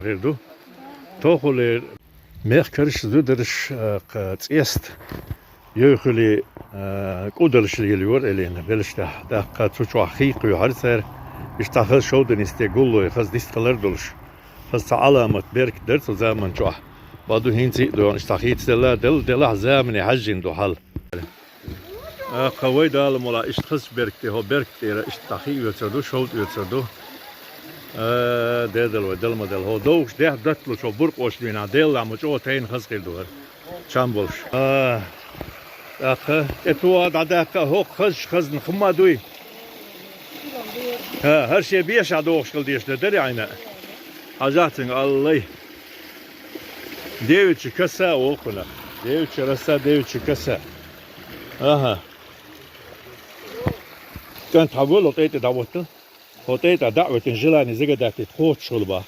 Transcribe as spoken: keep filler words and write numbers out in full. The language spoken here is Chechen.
Эр ду. Тохулер мехкарш, зударш, а, кха, цӀест йойхули, а, кӀудалш лелийор элена, белшта. ТӀаккха цу чохь хий кхуьйхьара цара, иштта хаза шовданисте гуллой, хаза дистхалар долуш. Хаза цхьа Ӏаламат беркат дара цу заман чохь. Баду хӀинца а дойгӀна, иштта хийцаделла, дел-, делахь замане хьаьжжина ду хьал. Аккха вай Дала мула иштта хаза беркате, хӀо беркат тӀера иштта хи оьцур ду, шовда оьцур ду. А, дедал вай, дал ма дал. ХӀо довгаш дехьа датталучо буркъош дуьйна, Делла ма чӀогӀа тайна хаза хир ду хӀара. Чам болуш. А, тӀаккха, тӀе тоха дӀадаккха, хӀокху хазаш хазна хӀумма дуй? ХӀа, хӀара шен бешахь дохуш хила дезаш дан дарий Ӏайна? Хьажахь цуьнга, аллай. Девичья коса а волу кхунах. Девичья роса, девичья коса. Аха. КӀант, хьан вуьллу тӀе тӀе дӀавотту? ХӀо тӀе тӀе дӀа а витина, желание загадать тхоцуш хуьлу бах.